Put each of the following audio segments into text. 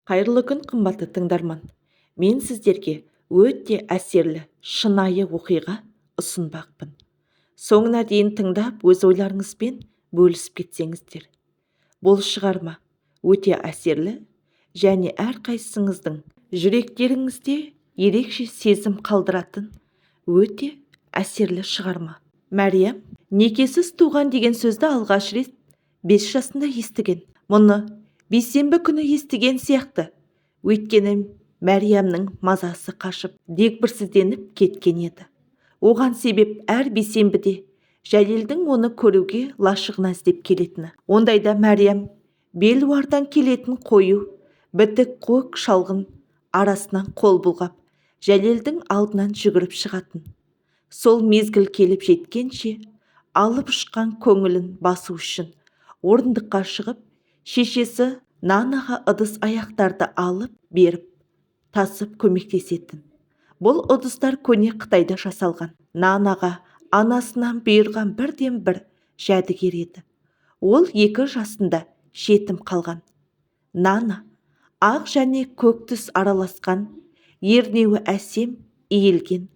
Қайырлы күн, қымбатты тыңдарман! Мен сіздерге өте әсерлі, шынайы оқиға ұсынбақпын. Соңына дейін тыңдап, өз ойларыңызбен бөлісіп кетсеңіздер. Бұл шығарма өте әсерлі және әрқайсыңыздың жүректеріңізде ерекше сезім қалдыратын өте әсерлі шығарма. Мәриям некесіз туған деген сөзді алғаш рет 5 жасында естіген. Мұны бейсенбі күні естіген сияқты. Өйткені Мәриямның мазасы қашып, дегбірсізденіп кеткен еді. Оған себеп әр бейсенбіде Жәлелдің оны көруге лашығына іздеп келетіні. Ондайда Мәриям белуардан келетін қою бітік көк шалғын арасынан қол бұлғап, Жәлелдің алдынан жүгіріп шығатын. Сол мезгіл келіп жеткенше, алып ұшқан көңілін басу үшін орындыққа шығып, шешесі Нанаға ыдыс аяқтарды алып беріп, тасып көмектесетін. Бұл ыдыстар көне Қытайда жасалған. Нанаға анасынан бұйырған бірден бір жәдігер еді. Ол 2 жасында жетім қалған. Нана ақ және көк түс араласқан, ернеуі әсем иілген,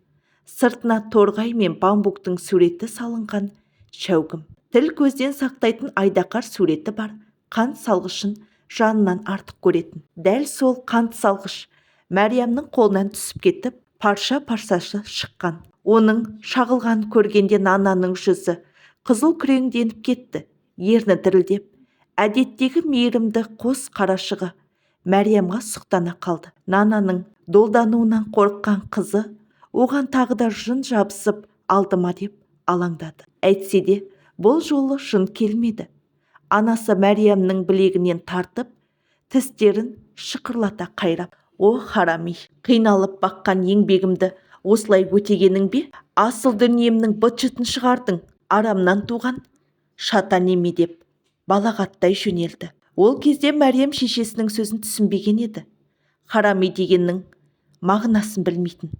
сыртына торғай мен бамбуктың суреті салынған шәугім. Тіл көзден сақтайтын айдаһар суреті бар қант салғышын жанынан артық көретін. Дәл сол қант салғыш Мәриямның қолынан түсіп кетіп, парша-паршасы шыққан. Оның шағылғанын көргенде Нананың жүзі қызыл күреңденіп кетті, ерні дірілдеп, әдеттегі мейірімді қос қарашығы Мәриямға сұқтана қалды. Нананың долдануынан қорыққан қызы оған тағы да жын жабысып алды ма деп алаңдады. Әйтсе де, бұл жолы жын келмеді. Анасы Мәриямның білегінен тартып, тістерін шықырлата қайрап, «О, харами, қиналып баққан еңбегімді осылай өтегенің бе? Асыл дүниемнің быт-шытын шығардың, арамнан туған шатан неме» деп балағаттай жөнелді. Ол кезде Мәриям шешесінің сөзін түсінбеген еді. Харами дегеннің мағынасын білмейтін.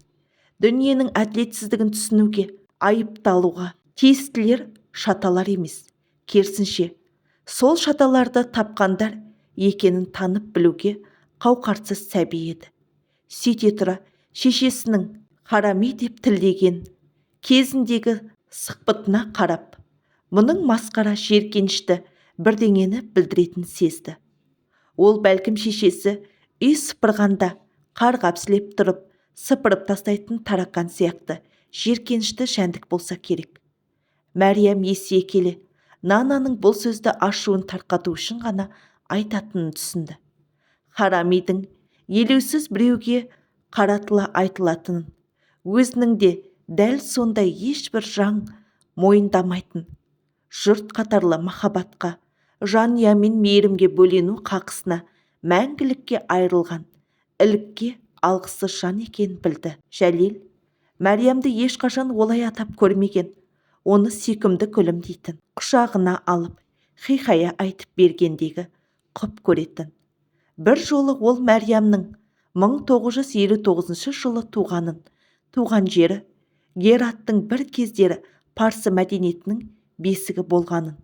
Дүниенің әділетсіздігін түсінуге, айыпталуға тиістілер шаталар емес, керісінше, сол шаталарды тапқандар екенін танып білуге қауқарсыз сәби еді. Сөйте тұра шешесінің харами деп тілдеген кезіндегі сықпытына қарап, мұның масқара жеркенішті бірдеңені білдіретін сезді. Ол бәлкім шешесі үй сыпырғанда қарғап сілеп тұрып, сыпырып тастайтын таракан сияқты жеркенішті жәндік болса керек. Мәриям есейе келе Нананың бұл сөзді ашуын тарқату үшін ғана айтатынын түсінді. Харамидің елеусіз біреуге қаратыла айтылатынын, өзінің де дәл сондай ешбір жан мойындамайтын, жұрт қатарлы махаббатқа, жанұя мен мейірімге бөлену қақысына мәңгілікке айырылған, ілікке алғысыз жан екенін білді. Жәлел Мәриямды ешқашан олай атап көрмеген, оны сүйкімді гүлім дейтін, құшағына алып, хикая айтып бергендегі құп көретін. Бір жолы ол Мәриямның 1959 жылы туғанын, туған жері Гераттың бір кездері парсы мәдениетінің бесігі болғанын,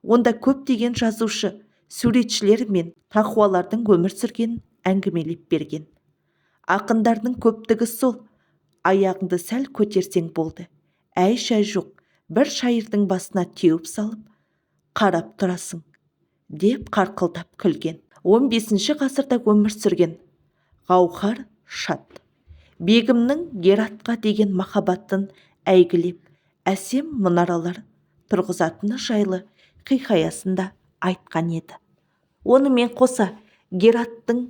онда көптеген жазушы, суретшілер мен тақуалардың өмір сүргенін әңгімелеп берген. Ақындардың көптігі сол, аяғыңды сәл көтерсең болды, әй-шай жоқ, бір шайырдың басына теуіп салып, қарап тұрасың, деп қарқылдап күлген. 15 ғасырда өмір сүрген Гауһар Шад бегімнің Гератқа деген махаббатын әйгілеп, әсем мұнаралар тұрғызатыны жайлы хикаясында айтқан еді. Онымен қоса Гераттың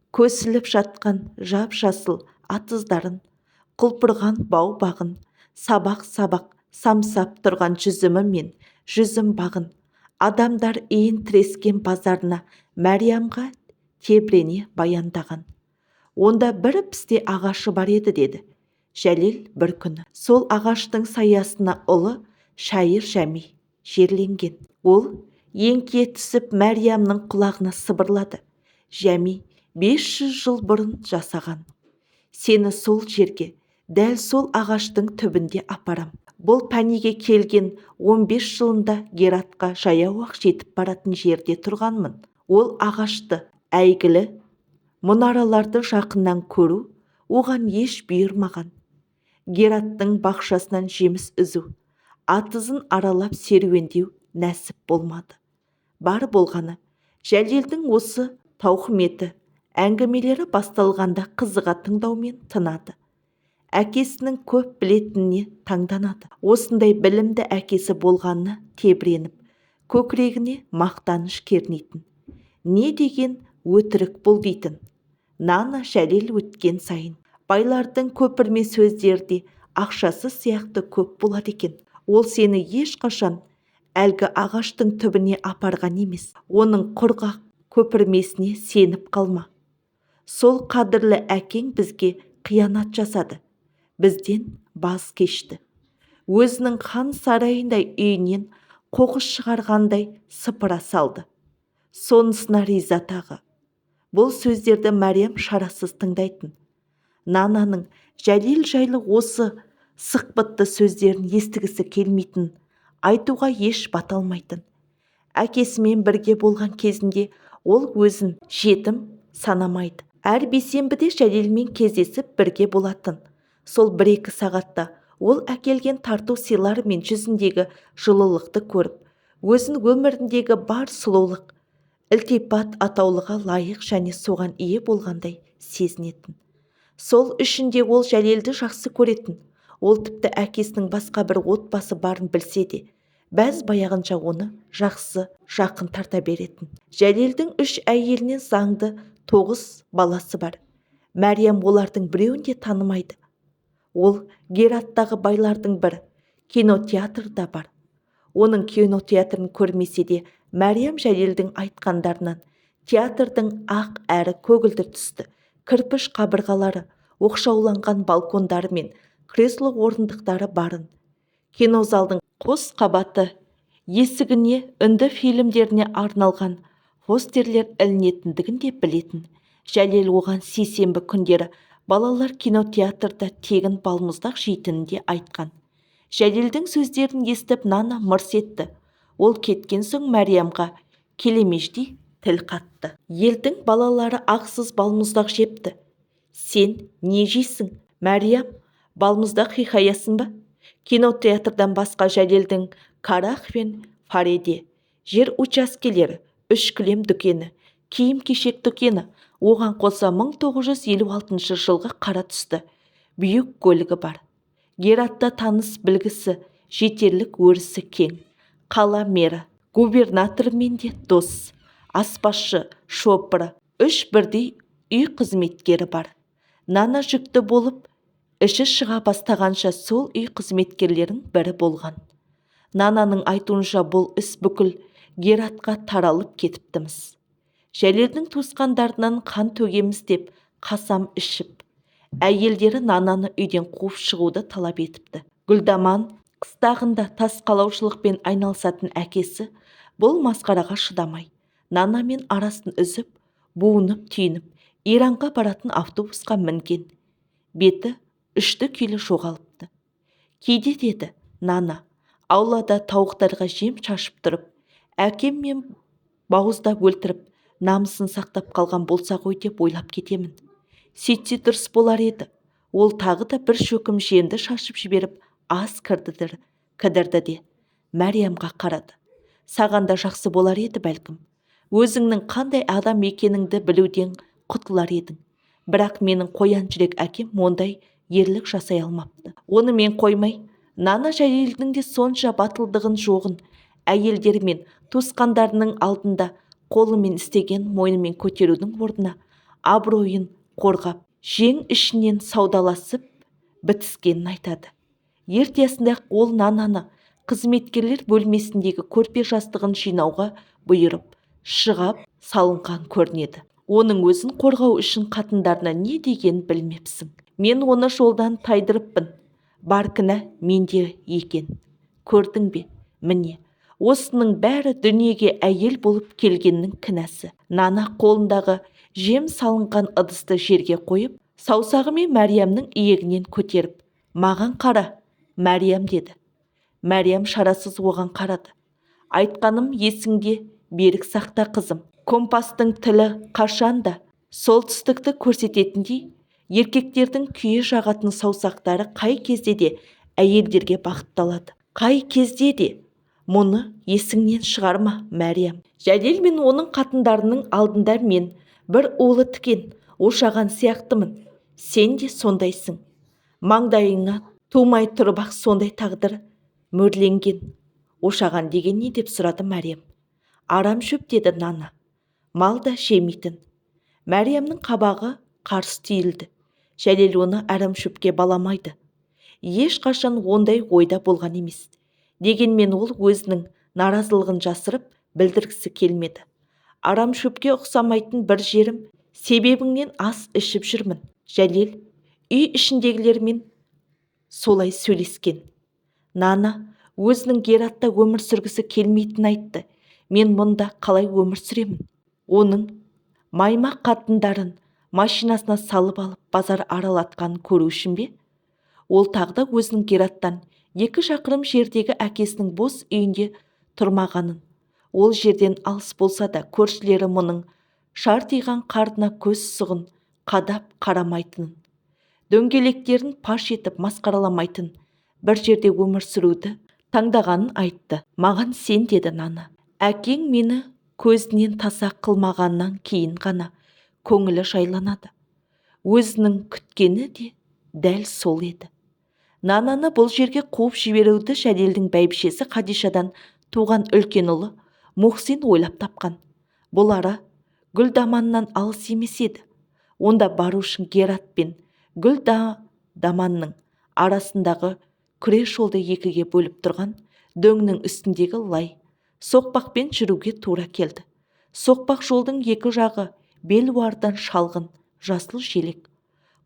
көсіліп жатқан жап-жасыл атыздарын, құлпырған бау-бағын, сабақ-сабақ самсап тұрған жүзімі мен жүзім бағын, адамдар иін тірескен базарына Мәриямға тебірене баяндаған. Онда бір пісте ағашы бар еді, деді Жәлел бір күні. Сол ағаштың саясына ұлы шайыр Жәми жерленген. Ол еңкейе түсіп Мәриямның құлағына сыбырлады. Жәми 500 жыл бұрын жасаған. Сені сол жерге, дәл сол ағаштың түбінде апарам. Бұл пәниге келген 15 жылында Гератқа жаяу-ақ жетіп баратын жерде тұрғанмын. Ол ағашты әйгілі Мұнараларды жақыннан көру оған еш бұйырмаған. Гераттың бақшасынан жеміс үзу, атызын аралап серуендеу нәсіп болмады. Бар болғаны, Жәлелдің осы тауқыметі әңгімелері басталғанда қызыға тыңдаумен тынады. Әкесінің көп білетініне таңданады. Осындай білімді әкесі болғанына тебіреніп, көкірегіне мақтаныш кернейтін. Не деген өтірік бұл дейтін. Нана Жәлел өткен сайын. Байлардың көпірме сөздері де ақшасы сияқты көп болады екен. Ол сені ешқашан әлгі ағаштың түбіне апарған емес. Оның құрғақ көпірмесіне сеніп қалма. Сол қадірлі әкең бізге қиянат жасады. Бізден бас кешті. Өзінің хан сарайындай үйінен қоқыс шығарғандай сыпыра салды. Сонысына риза тағы. Бұл сөздерді Мәриям шарасыз тыңдайтын. Нананың Жәлел жайлы осы сықпытты сөздерін естігісі келмейтін, айтуға еш бата алмайтын. Әкесімен бірге болған кезінде ол өзін жетім санамайды. Әр бейсенбіде Жәлелмен кездесіп бірге болатын. Сол 1-2 сағатта ол әкелген тарту сыйлар мен жүзіндегі жылылықты көріп, өзін өміріндегі бар сұлулық, ілтипат атаулыға лайық және соған ие болғандай сезінетін. Сол үшін де ол Жәлелді жақсы көретін. Ол тіпті әкесінің басқа бір отбасы барын білсе де, бәз баяғынша оны жақсы жақын тарта беретін. Жәлелдің 3 әйелінен заңды 9 баласы бар. Мәриям олардың біреуін де танымайды. Ол Гераттағы байлардың бірі, кинотеатрда бар. Оның кинотеатрын көрмесе де, Мәриям Жәлелдің айтқандарынан театрдың ақ әрі көгілдір түсті, кірпіш қабырғалары, оқшауланған балкондары мен кресло орындықтары барын. Кинозалдың қос қабаты есігіне үнді фильмдеріне арналған постерлер ілінетіндігін де білетін. Жәлел оған сейсенбі күндері балалар кинотеатрда тегін балмұздақ жейтінін де айтқан. Жәлелдің сөздерін естіп Нана мырс етті. Ол кеткен соң Мәриямға келемеждей тіл қатты. Елдің балалары ақсыз балмұздақ жепті. Сен не жейсің, Мәриям? Балмұздақ хикаясын ба? Кинотеатрдан басқа Жәлелдің Карах пен Фареде жер учаскелері, 3 кілем дүкені, киім-кешек дүкені, оған қоса 1956 жылғы қара түсті Бьюик көлігі бар. Гератта таныс білгісі жетерлік өрісі кең. Қала мэрі, губернатормен де дос, аспазшы, шопыры, 3 бірдей үй қызметкері бар. Нана жүкті болып, іші шыға бастағанша сол үй қызметкерлерінің бірі болған. Нананың айтуынша бұл іс бүкіл Гератқа таралып кетіптіміз. Жәлелдің туысқандарынан қан төгеміз деп қасам ішіп, әйелдері Нананы үйден қуып шығуды талап етіпті. Гүлдаман қыстағында тас қалаушылықпен айналысатын әкесі бұл масқараға шыдамай, Нанамен арасын үзіп, буынып түйініп, Иранға баратын автобусқа мінген. Беті үшті күйлі жоғалыпты. Кейде деді Нана, аулада тауықтарға жем шашып тұрып, әкем мен бауыздап өлтіріп, намысын сақтап қалған болса ғой деп ойлап кетемін. Сөйтсе дұрыс болар еді. Ол тағы да бір шөкім жемді шашып жіберіп, аз кідірді де Мәриямға қарады. Саған да жақсы болар еді бәлкім. Өзіңнің қандай адам екеніңді білуден құтылар едің. Бірақ менің қоян жүрек әкем ондай ерлік жасай алмапты. Оны мен қоймай, Нана Жәлелдің де сонша батылдығын жоғын, әйелдері мен туысқандарының алдында қолымен істеген мойнымен көтерудің орнына абыройын қорғап, жең ішінен саудаласып бітіскенін айтады. Ертесінде ол Нананы қызметкерлер бөлмесіндегі көрпе жастығын жинауға бұйырып, шығап салынған көрінеді. Оның өзін қорғау үшін қатындарына не деген білмепсің. Мен оны жолдан тайдырыппын. Бар кінә менде екен. Көрдің бе? Міне, осының бәрі дүниеге әйел болып келгеннің кінәсі. Нана қолындағы жем салынған ыдысты жерге қойып, саусағымен Мәриямның иегінен көтеріп, «Маған қара, Мәриям» деді. Мәриям шарасыз оған қарады. Айтқаным есіңде берік сақта, қызым. Компастың тілі қашан да Солтүстікті көрсететіндей еркектердің күйе жағатын саусақтары қай кезде де әйелдерге бағытталады. Қай кезде де мұны есіңнен шығарма, Мәриям. Жәлел мен оның қатындарының алдында мен бір улы тікен, ошаған сияқтымын. Сен де сондайсың. Маңдайыңа тумай тұрып-ақ сондай тағдыр мөрленген. Ошаған деген не деп сұрады Мәриям. Арам шөп деді Нана. Мал да жемейтін. Мәриямның қабағы қарс түйілді. Жәлел оны арам шөпке баламайды. Ешқашан ондай ойда болған емес. Дегенмен ол өзінің наразылығын жасырып білдіргісі келмеді. Арам шөпке ұқсамайтын бір жерім, себебіңнен ас ішіп жүрмін. Жәлел үй ішіндегілермен солай сөйлескен. Нана өзінің Гератта өмір сүргісі келмейтінін айтты. Мен мұнда қалай өмір сүремін? Оның маймақ қатындарын машинасына салып алып базар аралатқанын көру үшін бе? Ол тағы да өзінің Гераттан 2 шақырым жердегі әкесінің бос үйінде тұрмағанын, ол жерден алыс болса да көршілері мұның шартиған қарнына көз сұғын қадап қарамайтынын, дөңгелектерін паш етіп масқараламайтын бір жерде өмір сүруді таңдағанын айтты. Маған сен деді Нана. Әкең мені көзінен таса қылмағаннан кейін ғана көңілі жайланады. Өзінің күткені де дәл сол еді. Нананы бұл жерге қуып жіберуді Жәлелдің бәйбішесі Қадишадан туған үлкен ұлы Мұхсин ойлап тапқан. Бұл ара Гүлдаманнан алыс емес еді. Онда бару үшін Герат пен Гүлдаманның арасындағы күре жолды екіге бөліп тұрған дөңнің үстіндегі лай соқпақпен жүруге тура келді. Соқпақ жолдың екі жағы белуардан шалғын жасыл желек.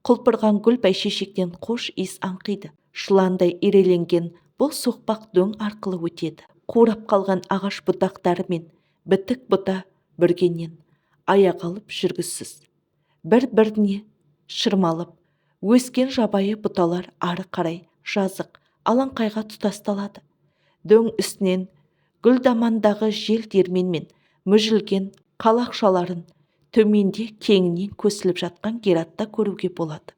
Құлпырған гүл бәйшешектен қош иіс аңқиды. Жыландай иреленген бұл соқпақ дөң арқылы өтеді. Қурап қалған ағаш бұтақтары мен бітік бұта бүргеннен аяқ алып жүргісіз. Бір-біріне шырмалып, өскен жабайы бұталар ары қарай жазық алаңқайға тұтасталады. Дөң үстінен Гүлдамандағы жел диірменмен мүжілген қалақшаларын төменде кеңінен көсіліп жатқан Гератта көруге болады.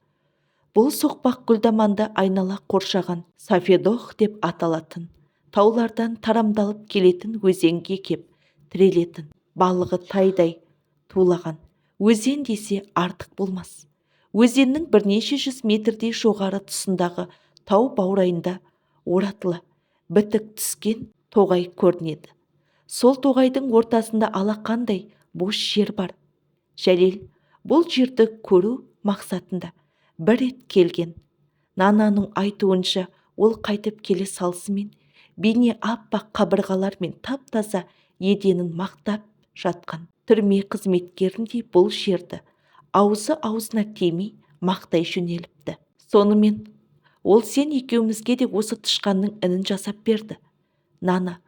Бұл соқпақ Гүлдаманды айнала қоршаған Сафедох деп аталатын, таулардан тарамдалып келетін өзенге кеп тірелетін, балығы тайдай тулаған өзен десе артық болмас. Өзеннің бірнеше жүз метрдей жоғары тұсындағы тау баурайында оратыла бітік түскен тоғай көрінеді. Сол тоғайдың ортасында алақандай бос жер бар. Жәлел бұл жерді көру мақсатында бір рет келген. Нананың айтуынша, ол қайтып келе салысымен бейне аппақ қабырғалар мен тап-таза еденін мақтап жатқан түрме қызметкеріндей бұл жерді аузы аузына тимей мақтай жөнеліпті. Сонымен ол сен екеумізге де осы тышқанның інін жасап берді. Нана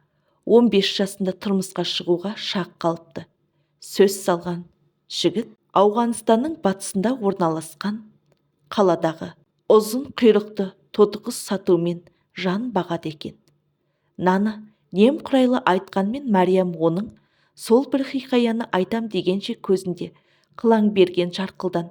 15 жасында тұрмысқа шығуға шақ қалыпты. Сөз салған жігіт Ауғанстанның батысында орналасқан қаладағы ұзын құйрықты тотықұс сатумен жан бағады екен. Нана немқұрайлы айтқанмен Мәриям оның сол бір хикаяны айтам дегенше көзінде қылаң берген жарқылдан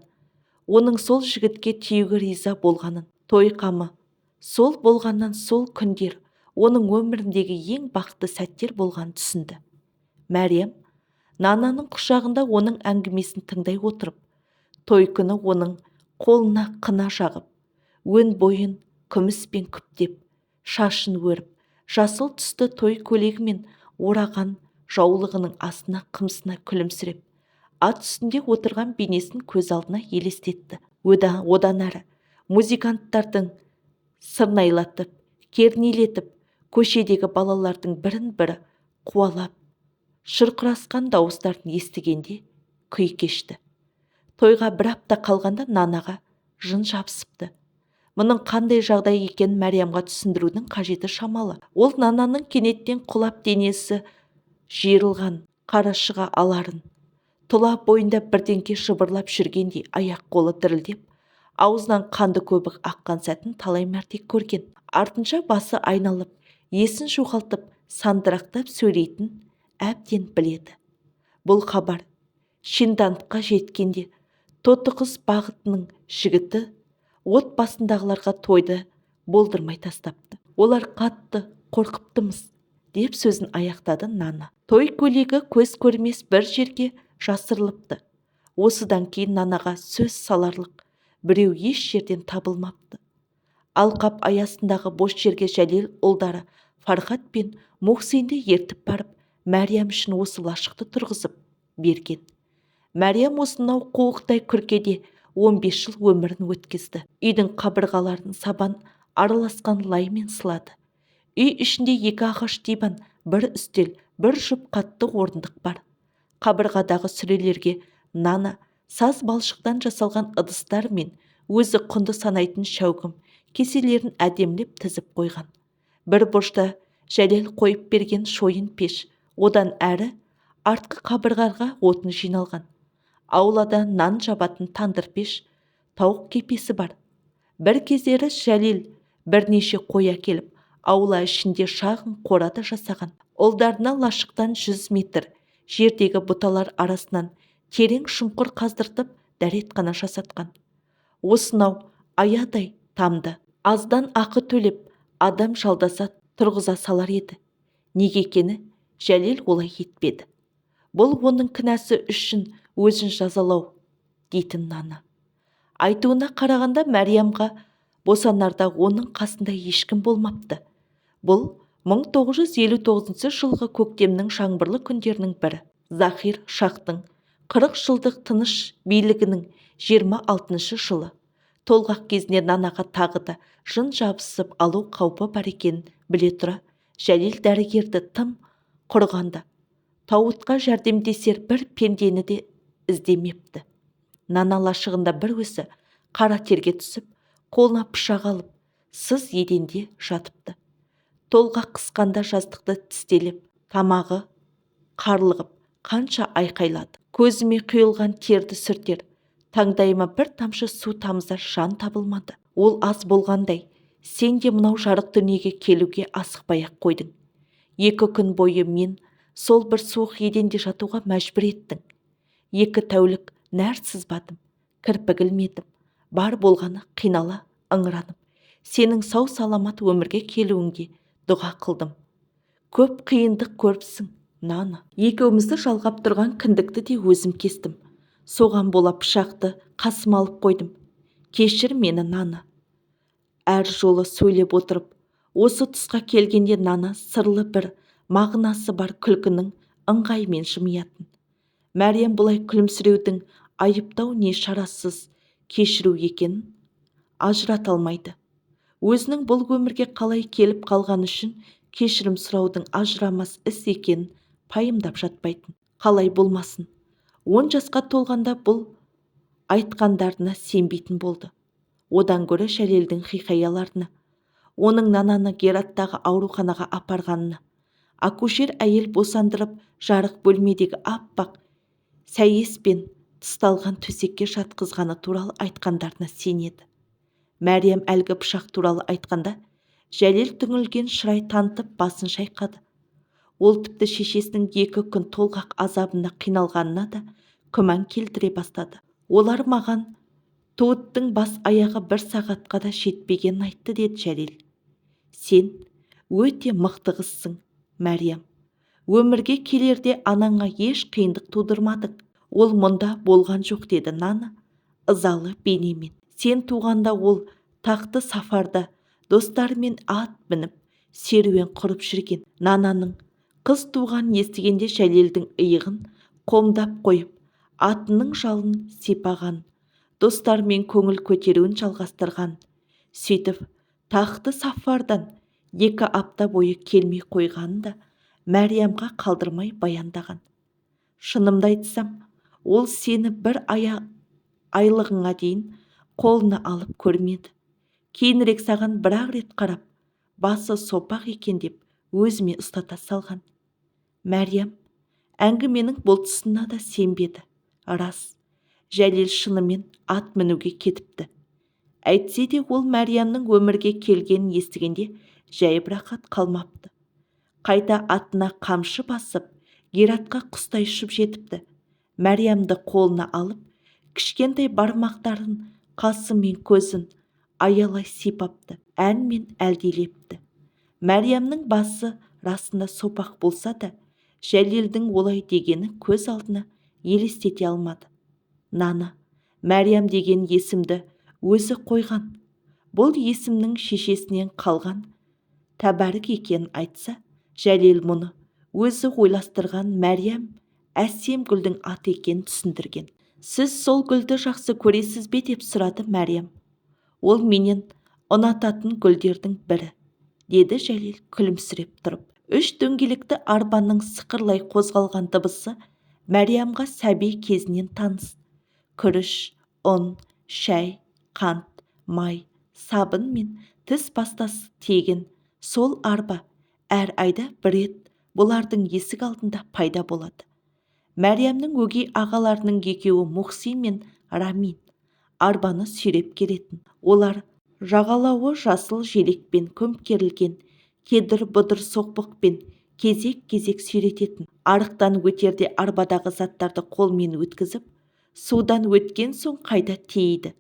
оның сол жігітке тиюге риза болғанын, той қамы сол болғаннан сол күндер оның өміріндегі ең бақытты сәттер болғанын түсінді. Мәриям Нананың құшағында оның әңгімесін тыңдай отырып, той күні оның қолына қына жағып, өн бойын күміспен күптеп, шашын өріп, жасыл түсті той көйлегімен ораған жаулығының астына қымсына күлімсіреп, ат үстінде отырған бейнесін көз алдына елестетті. Одан әрі музыканттардың сырнайлатып, кернейлетіп, көшедегі балалардың бірін-бірі қуалап, шырқырасқан дауыстарын естігенде күй кешті. Тойға бір апта қалғанда Нанаға жын жабысыпты. Мұның қандай жағдай екенін Мәриямға түсіндірудің қажеті шамалы. Ол Нананың кенеттен құлап денесі жиырылған қарашыға аларын, тұла бойында бірдеңке жыбырлап жүргендей аяқ-қолы дірілдеп, аузынан қанды көбік аққан сәтін талай мәрте көрген. Артынша басы айналып, есін жоғалтып, сандырақтап сөйлейтін әбден біледі. Бұл хабар Шиндандқа жеткенде тотықұс бағытының жігіті отбасындағыларға тойды болдырмай тастапты. Олар қатты қорқыптымыз, деп сөзін аяқтады Нана. Той көйлегі көз көрмес бір жерге жасырылыпты. Осыдан кейін Нанаға сөз саларлық біреу еш жерден табылмапты. Алқап аясындағы бос жерге Жәлел ұлдары Фархат пен Мухсинді ертіп барып, Мәриям үшін осы лашықты тұрғызып берген. Мәриям осынау қуықтай күркеде 15 жыл өмірін өткізді. Үйдің қабырғаларын сабан араласқан лаймен сылады. Үй ішінде екі ағаш диван, бір үстел, бір жұп қатты орындық бар. Қабырғадағы сүрелерге Нана саз балшықтан жасалған ыдыстар мен өзі құнды санайтын шәугім кеселерін әдемілеп тізіп қойған. Бір бұрышта Жәлел қойып берген шойын пеш, одан әрі артқы қабырғаға отын жиналған. Аулада нан жабатын тандыр пеш, тауық кепесі бар. Бір кездері Жәлел бірнеше қой әкеліп, аула ішінде шағын қора да жасаған. Ұлдарына лашықтан 100 метр жердегі бұталар арасынан терең шұңқыр қаздыртып, дәретхана жасатқан. Осынау аядай тамды аздан ақы төлеп, адам жалдаса тұрғыза салар еді. Неге екені Жәлел олай етпеді. Бұл оның кінәсі үшін өзін жазалау дейтін Нана. Айтуына қарағанда, Мәриямға босанарда оның қасында ешкім болмапты. Бұл 1959 жылғы көктемнің жаңбырлы күндерінің бірі. Захир Шахтың 40 жылдық тыныш билігінің 26 жылы. Толғақ кезінде Нанаға тағы да жын жабысып алу қаупі бар екенін біле тұра, Жәлел дәрігерді тым құрғанда тауытқа жәрдемдесер бір пендені де іздемепті. Нана лашығында бір өзі қара терге түсіп, қолына пышақ алып, сыз еденде жатыпты. Толғақ қысқанда жаздықты тістелеп, тамағы қарлығып, қанша айқайлады. Көзіме құйылған терді сүртер, таңдайыма бір тамшы су тамызар жан табылмады. Ол аз болғандай, сен де мынау жарық дүниеге келуге асықпай-ақ қойдың. 2 күн бойы мен сол бір суық еденде жатуға мәжбүр еттің. 2 тәулік нәр сызбадым, кірпік ілмедім. Бар болғаны қинала ыңыранып, сенің сау-саламат өмірге келуіңге дұға қылдым. Көп қиындық көріпсің, Нана. Екеумізді жалғап тұрған кіндікті де өзім кестім. Соған бола пышақты қасыма алып қойдым. Кешір мені, Нана. Әр жолы сөйлеп отырып, осы тұсқа келгенде Нана сырлы бір мағынасы бар күлкінің ыңғайымен жымиятын. Мәриям бұлай күлімсіреудің айыптау не шарасыз кешіру екенін ажырата алмайды. Өзінің бұл өмірге қалай келіп қалғаны үшін кешірім сұраудың ажырамас іс екенін пайымдап жатпайтын. Қалай болмасын, 10 жасқа толғанда бұл айтқандарына сенбейтін болды. Одан гөрі Жәлелдің хикаяларына, оның Нананы Гераттағы ауруханаға апарғанына, акушер әйел босандырып жарық бөлмедегі аппақ сәйеспен тысталған төсекке жатқызғаны туралы айтқандарына сенеді. Мәриям әлгі пышақ туралы айтқанда, Жәлел түңілген шырай танытып басын шайқады. Ол тіпті шешесінің 2 күн толғақ азабына қиналғанына да күмән келтіре бастады. Олар маған туыттың бас аяғы 1 сағатқа да жетпегенін айтты, деді Жәлел. Сен өте мықты қызсың, Мәриям. Өмірге келерде анаңа еш қиындық тудырмадың. Ол мұнда болған жоқ, деді Нана ызалы бейнемен. Сен туғанда ол тақты сафарда достарымен ат мініп серуен құрып жүрген. Нананың қыз туғанын естігенде Жәлелдің иығын қомдап қойып, атының жалын сипаған, достарымен көңіл көтеруін жалғастырған. Сөйтіп, тақты сафардан 2 апта бойы келмей қойғанын да Мәриямға қалдырмай баяндаған. Шынымды айтсам, ол сені бір айлығыңа дейін қолына алып көрмеді. Кейінірек саған бір-ақ рет қарап, басы сопақ екен деп өзіме ұстата салған. Мәриям әңгіменің бұл тұсына да сенбеді. Рас, Жәлел шынымен ат мінуге кетіпті. Әйтсе де ол Мәриямның өмірге келгенін естігенде жайбарақат қалмапты. Қайта атына қамшы басып, Гератқа құстай ұшып жетіпті. Мәриямды қолына алып, кішкентай бармақтарын, қасы мен көзін аялай сипапты, әнмен әлдилепті. Мәриямның басы расында сопақ болса да, Жәлелдің олай дегенін көз алдына елестете алмады. Нана Мәриям деген есімді өзі қойған. Бұл есімнің шешесінен қалған тәбәрік екенін айтса, Жәлел мұны өзі ойластырған Мәриям әсем гүлдің аты екенін түсіндірген. Сіз сол гүлді жақсы көресіз бе деп сұрады Мәриям. Ол менен ұнататын гүлдердің бірі, деді Жәлел күлімсіреп тұрып. Үш дөңгелекті арбаның сықырлай қозғалған дыбысы Мәриямға сәби кезінен таныс. Күріш, ұн, шәй, қант, май, сабын мен тіс пастасы тиеген сол арба әр айда бір рет бұлардың есік алдында пайда болады. Мәриямның өгей ағаларының екеуі Мухсин мен Рамин арбаны сүйреп келетін. Олар жағалауы жасыл желекпен көмкерілген кедір-бұдыр соқпақпен кезек-кезек сүйрететін. Арықтан өтерде арбадағы заттарды қолмен өткізіп, судан өткен соң қайта тиейді.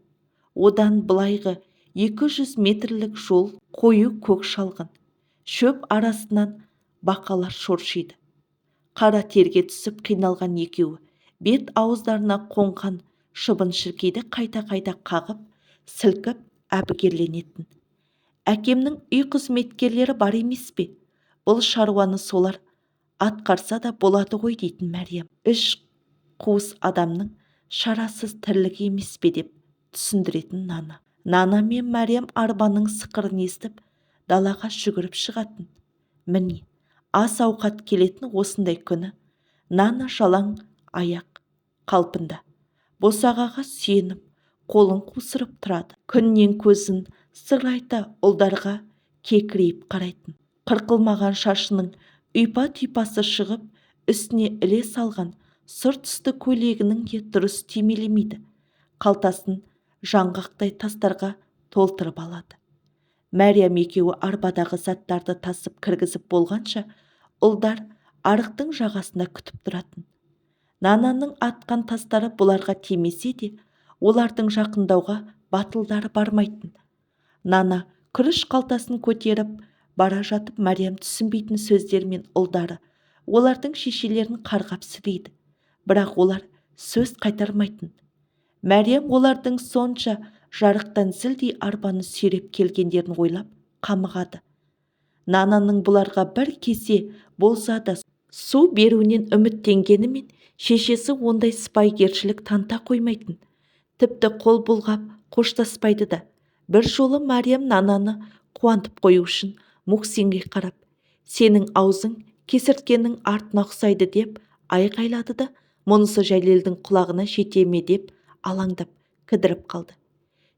Одан былайғы 200 метрлік жол қою көк шалғын. Шөп арасынан бақалар шоршиды. Қара терге түсіп қиналған екеуі бет ауыздарына қонған шыбын-шіркейді қайта-қайта қағып, сілкіп әбігерленетін. Әкемнің үй қызметкерлері бар емес пе? Бұл шаруаны солар атқарса да болады ғой дейтін Мәриям. Үш қуыс адамның шарасыз тірлігі емес пе деп түсіндіретін Нана. Нана мен Мәриям арбаның сықырын естіп, далаға жүгіріп шығатын. Міне, ас ауқат келетін осындай күні Нана жалаң аяқ қалпында босағаға сүйеніп, қолын қусырып тұрады. Күннен көзін сығырайта ұлдарға кекірейіп қарайтын. Қырқылмаған шашының ұйпа-тұйпасы шығып, үстіне іле салған сұр түсті көйлегінің де дұрыс түймелемейді. Қалтасын жаңғақтай тастарға толтырып алады. Мәриям екеуі арбадағы заттарды тасып кіргізіп болғанша, ұлдар арықтың жағасында күтіп тұратын. Нананың атқан тастары бұларға тимесе де, олардың жақындауға батылдары бармайтын. Нана күріш қалтасын көтеріп бара жатып, Мәриям түсінбейтін сөздермен ұлдары олардың шешелерін қарғап сілейді. Бірақ олар сөз қайтармайтын. Мәриям олардың сонша жарықтан зілдей арбаны сүйреп келгендерін ойлап қамығады. Нананың бұларға бір кесе болса да су беруінен үміттенгенімен, шешесі ондай сыпайыгершілік таныта қоймайтын. Тіпті қол бұлғап қоштаспайды да. Бір жолы Мәриям Нананы қуантып қою үшін Мухсинге қарап, сенің аузың кесірткеннің артына ұқсайды деп айқайлады да, мұнысы Жәлелдің құлағына жете ме деп алаңдап кідіріп қалды.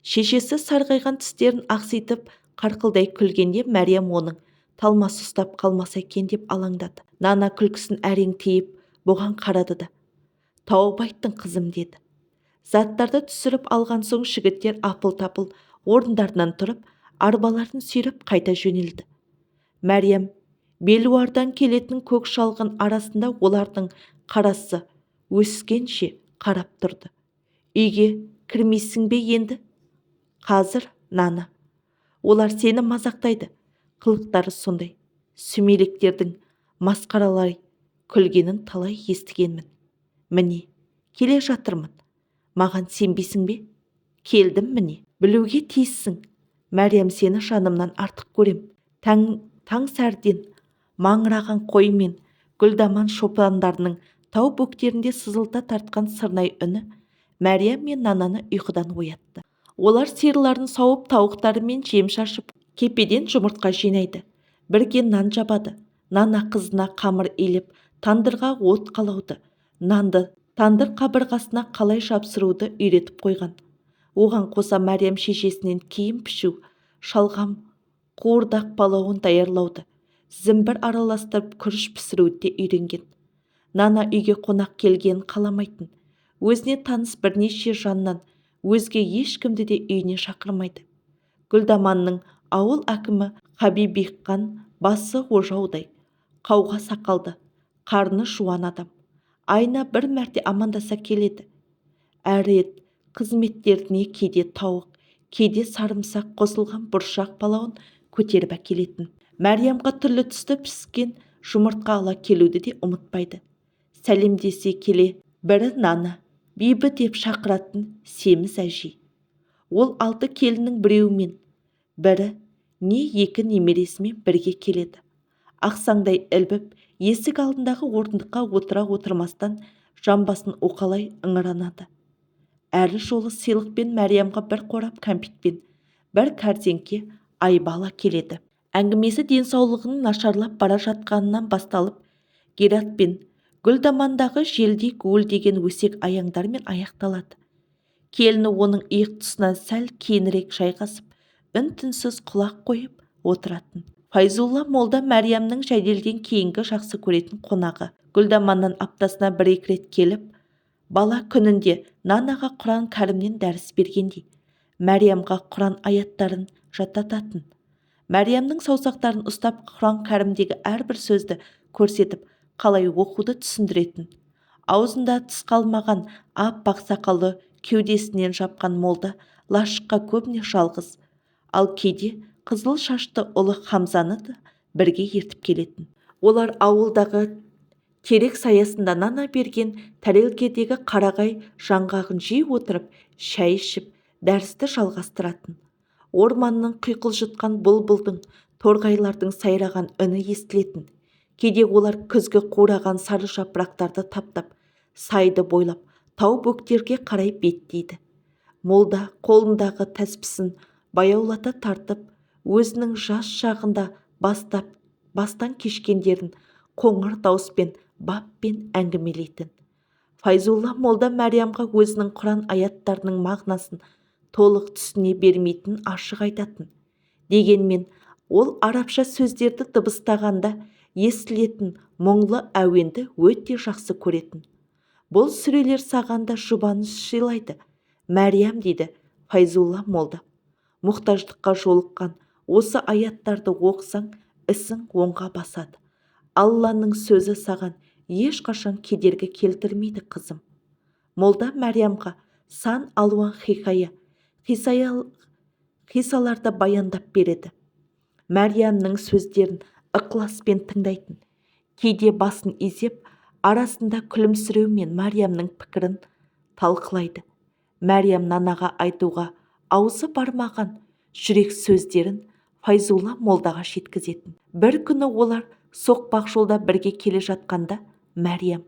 Шешесі сарғайған тістерін ақситып қарқылдай күлгенде Мәриям оның талмасы ұстап қалмаса екен деп алаңдады. Нана күлкісін әрең тиіп, бұған қарады да, тауып айттың қызым деді. Заттарды түсіріп алған соң жігіттер апыл-тапыл орындарынан тұрып, арбаларын сүйреп қайта жөнелді. Мәриям белуардан келетін көк шалғын арасында олардың қарасы өскенше қарап тұрды. Үйге кірмейсің бе енді? Қазір, Нана. Олар сені мазақтайды. Қылықтары сондай. Сүмелектердің масқаралай күлгенін талай естігенмін. Міне, келе жатырмын. Маған сенбейсің бе? Келдім міне. Білуге тиіссің. Мәриям, сені жанымнан артық көрем. Таң сәрден маңыраған қой мен гүлдаман шопандарының тау бөктерінде сызылта тартқан сырнай үні Мәриям мен Нананы ұйқыдан оятты. Олар сиырларын сауып, тауықтарымен жем шашып, кепеден жұмыртқа жинайды. Бірге нан жабады. Нана қызына қамыр илеп, тандырға от қалауды, нанды тандыр қабырғасына қалай жапсыруды үйретіп қойған. Оған қоса Мәриям шешесінен киім пішу, шалғам, қуырдақ палауын даярлауды, зімбір араластырып күріш пісіруді де үйренген. Нана үйге қонақ келгенін қаламайтын. Өзіне таныс бірнеше жаннан өзге ешкімді де үйіне шақырмайды. Гүлдаманның ауыл әкімі Хабибихан басы ожаудай, қауға сақалды, қарны жуан адам. Айына бір мәрте амандаса келеді. Әр рет қызметтеріне кейде тауық, кейде сарымсақ қосылған бұршақ палауын көтеріп әкелетін. Мәриямға түрлі түсті піскен жұмыртқа ала келуді де ұмытпайды. Сәлемдесе келе бірі Нана, Бибі деп шақыратын семіз әжей. Ол 6 келіннің біреуімен, бірі не 2 немересімен бірге келеді. Ақсаңдай ілбіп, есік алдындағы орындыққа отыра-отырмастан жамбасын уқалай ыңыранады. Әрі жолы сыйлықпен Мәриямға бір қорап кәмпитпен, бір кәрзеңке айбала келеді. Әңгімесі денсаулығының нашарлап бара жатқанынан басталып, Герат пен Гүлдамандағы желдей гуілдеген өсек аяңдармен аяқталады. Келіні оның иық тұсынан сәл кейінірек жайғасып, үн-түнсіз құлақ қойып отыратын. Файзулла молда Мәриямның Жәлелден кейінгі жақсы көретін қонағы. Гүлдаманнан аптасына 1-2 рет келіп, бала күнінде Нанаға Құран кәрімнен дәріс бергендей, Мәриямға Құран аяттарын жаттататын. Мәриямның саусақтарын ұстап Құран кәрімдегі әрбір сөзді көрсетіп, қалай оқуды түсіндіретін. Аузында тіс қалмаған аппақ сақалы кеудесінен жапқан молда лашыққа көбіне жалғыз, ал кейде қызыл шашты ұлы Хамзаны да бірге ертіп келетін. Олар ауылдағы терек саясында Нана берген тәрелкедегі қарағай жаңғағын жей отырып, шай ішіп, дәрісті жалғастыратын. Орманның құйқылжытқан бұлбұлдың, торғайлардың сайраған үні естілетін. Кейде олар күзгі қураған сары жапырақтарды таптап, сайды бойлап, тау бөктерге қарай беттейді. Молда қолындағы тәспісін баяулата тартып, өзінің жас шағында бастан кешкендерін қоңыр дауыспен баппен әңгімелейтін. Файзулла молда Мәриямға өзінің Құран аяттарының мағынасын толық түсіне бермейтінін ашық айтатын. Дегенмен ол арабша сөздерді дыбыстағанда естілетін мұңлы әуенді өте жақсы көретін. Бұл сүрелер саған да жұбаныш сыйлайды, Мәриям, дейді Файзулла молда. Мұқтаждыққа жолыққан осы аяттарды оқысаң, ісің оңға басады. Алланың сөзі саған ешқашан кедергі келтірмейді, қызым. Молда Мәриямға сан алуан хикая, қиссаларды баяндап береді. Мәриямның сөздерін ықыласпен тыңдайтын. Кейде басын изеп, арасында күлімсіреумен Мәриямның пікірін талқылайды. Мәриям Нанаға айтуға аузы бармаған жүрек сөздерін Файзулла молдаға жеткізетін. Бір күні олар соқпақ жолда бірге келе жатқанда Мәриям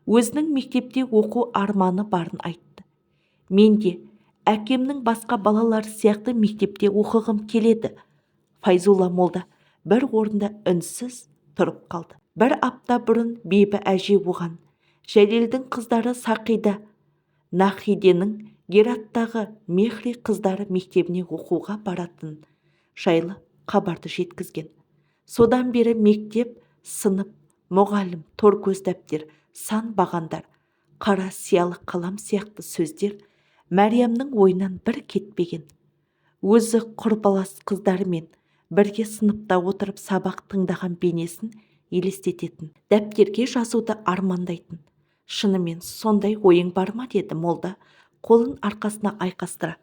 өзінің мектепте оқу арманы барын айтты. Мен де әкемнің басқа балалары сияқты мектепте оқығым келеді. Файзулла молда бір орында үнсіз тұрып қалды. Бір апта бұрын Бибі әже оған Жәлелдің қыздары Сақида, Нахиденің Гераттағы Мехри қыздары мектебіне оқуға баратын жайлы хабарды жеткізген. Содан бері мектеп, сынып, мұғалім, торкөз дәптер, сан бағандар, қара сиялы қалам сияқты сөздер Мәриямның ойынан бір кетпеген. Өзі құрбылас қыздарымен бірге сыныпта отырып сабақ тыңдаған бейнесін елестететін, дәптерге жазуды армандайтын. Шынымен сондай ойың бар ма, деді молда қолын арқасына айқастыра.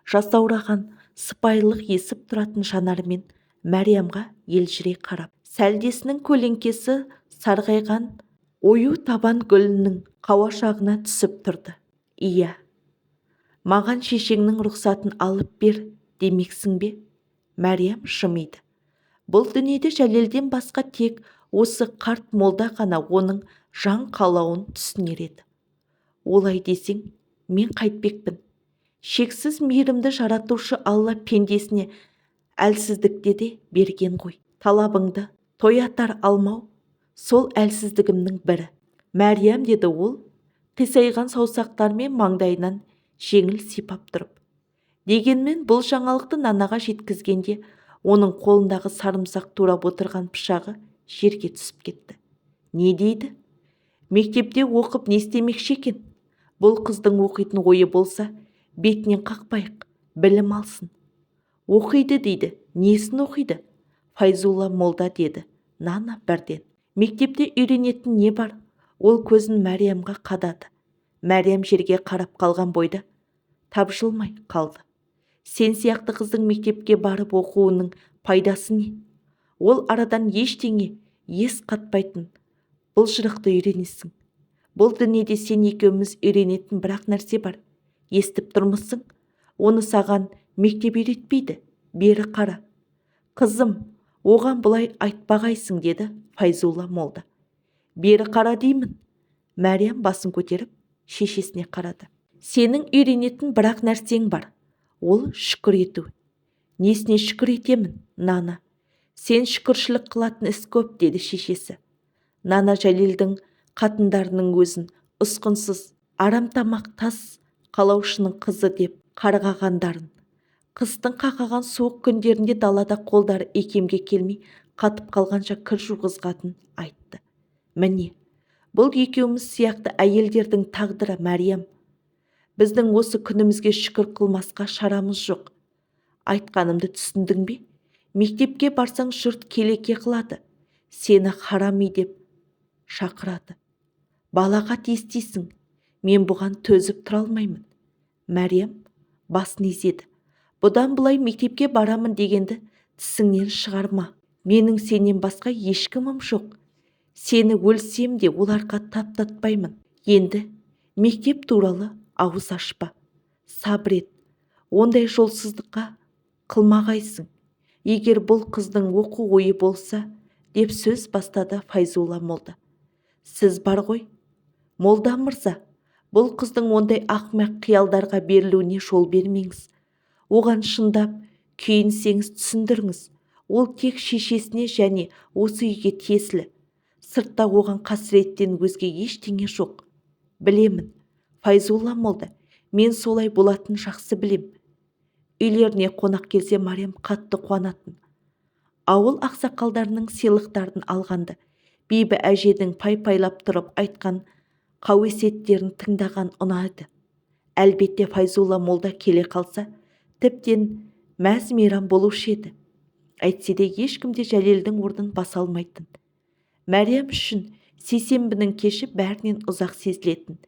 Жасаураған, сыпайылық есіп тұратын жанарымен Мәриямға елжірей қарап. Сәлдесінің көлеңкесі сарғайған ою табан гүлінің қауашағына түсіп тұрды. Иә, маған шешеңнің рұқсатын алып бер демексің бе? Мәриям жымиды. Бұл дүниеде Жәлелден басқа тек осы қарт молда ғана оның жан қалауын түсінер еді. Олай десең, мен қайтпекпін. Шексіз мейірімді жаратушы Алла пендесіне әлсіздікте де берген ғой. Талабыңды тоятар алмау сол әлсіздігімнің бірі. Мәриям, деді ол, қисайған саусақтармен маңдайынан жеңіл сипап тұрып. Дегенмен бұл жаңалықты Нанаға жеткізгенде оның қолындағы сарымсақ турап отырған пышағы жерге түсіп кетті. Не дейді? Мектепте оқып не істемекші екен? Бұл қыздың оқитын ойы болса, бетінен қақпайық, білім алсын. Оқиды дейді, несін оқиды? Файзулла молда, деді Нана бірден. Мектепте үйренетін не бар? Ол көзін Мәриямға қадады. Мәриям жерге қарап қалған бойда тапжылмай қалды. Сен сияқты қыздың мектепке барып оқуының пайдасы не? Ол арадан ештеңе ес қатпайтын былжырықты үйренесің. Бұл дүниеде сен екеуміз үйренетін бір-ақ нәрсе бар. Естіп тұрмысың? Оны саған мектеп үйретпейді. Бері қара. Қызым, оған бұлай айтпағайсың, деді Файзулла молда. Бері қара деймін. Мәриям басын көтеріп шешесіне қарады. Сенің үйренетін бір-ақ нәрсең бар. Ол шүкір ету. Несіне шүкір етемін, Нана? Сен шүкіршілік қылатын іс көп, деді шешесі. Нана Жәлелдің қатындарының өзін ұсқынсыз, арамтамақ тас қалаушының қызы деп қарғағандарын, қыстың қақаған суық күндерінде далада қолдары икемге келмей қатып қалғанша кір жуғызғанын айтты. Міне, бұл екеуміз сияқты әйелдердің тағдыры, Мәриям. Біздің осы күнімізге шүкір қылмасқа шарамыз жоқ. Айтқанымды түсіндің бе? Мектепке барсаң жұрт келеке қылады. Сені харами деп шақырады. Балағат естисің. Мен бұған төзіп тұра алмаймын. Мәриям басын изеді. Бұдан былай мектепке барамын дегенді тісіңнен шығарма. Менің сенен басқа ешкімім жоқ. Сені өлсем де оларға таптатпаймын. Енді мектеп туралы ауыз ашпа. Сабыр ет. Ондай жолсыздыққа қылмағайсың. Егер бұл қыздың оқу ойы болса, деп сөз бастады Файзулла молда. Сіз бар ғой, молда мырза, бұл қыздың ондай ақымақ қиялдарға берілуіне жол бермеңіз. Оған шындап күйінсеңіз түсіндіріңіз. Ол тек шешесіне және осы үйге тиесілі. Сыртта оған қасіреттен өзге ештеңе жоқ. Білемін, Файзулла молда, мен солай болатын жақсы білем. Үйлеріне қонақ келсе Мариям қатты қуанатын. Ауыл ақсақалдарының сыйлықтарын алғанды, Бибі әженің пай-пайлап тұрып айтқан қауесеттерін тыңдаған ұнайды. Әлбетте Файзулла молда келе қалса, тіптен мәз мейрам болушы еді. Әйтсе де ешкім де Жәлелдің орнын баса алмайтын. Мәриям үшін сейсенбінің кеші бәрінен ұзақ сезілетін.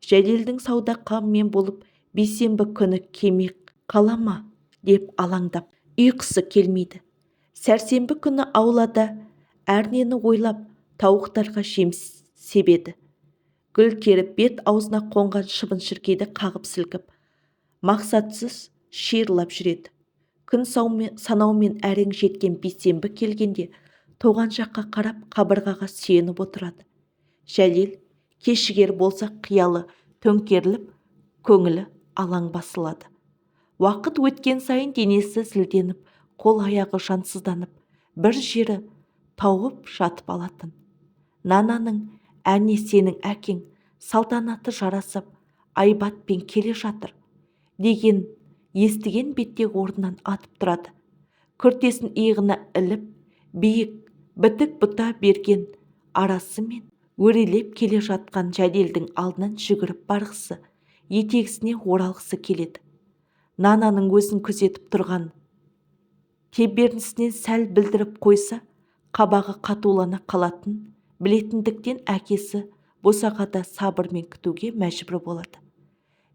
Жәлелдің сауда қамымен болып бейсенбі күні келмей қала ма деп алаңдап ұйқысы келмейді. Сәрсенбі күні аулада әрнені ойлап тауықтарға жем себеді. Гүл теріп бет аузына қонған шыбын-шіркейді қағып сілкіп, мақсатсыз шиырлап жүреді. Күн санаумен әрең жеткен бейсенбі келгенде тоған жаққа қарап қабырғаға сүйеніп отырады. Жәлел кешігер болса қиялы төңкеріліп, көңілі алаң басылады. Уақыт өткен сайын денесі зілденіп, қол аяғы жансызданып, бір жері тауып жатып алатын. Нананың әне сенің әкең салтанаты жарасып, айбатпен келе жатыр деген естіген бетте орнынан атып тұрады. Күртесін иығына іліп, биік, бітік бұта берген арасымен өрелеп келе жатқан Жәлелдің алдынан жүгіріп барғысы, етегісіне оралғысы келеді. Нананың өзін күзетіп тұрған тебернісінен сәл білдіріп қойса, қабағы қатулана қалатын білетіндіктен әкесі босағада сабырмен күтуге мәжбүр болады.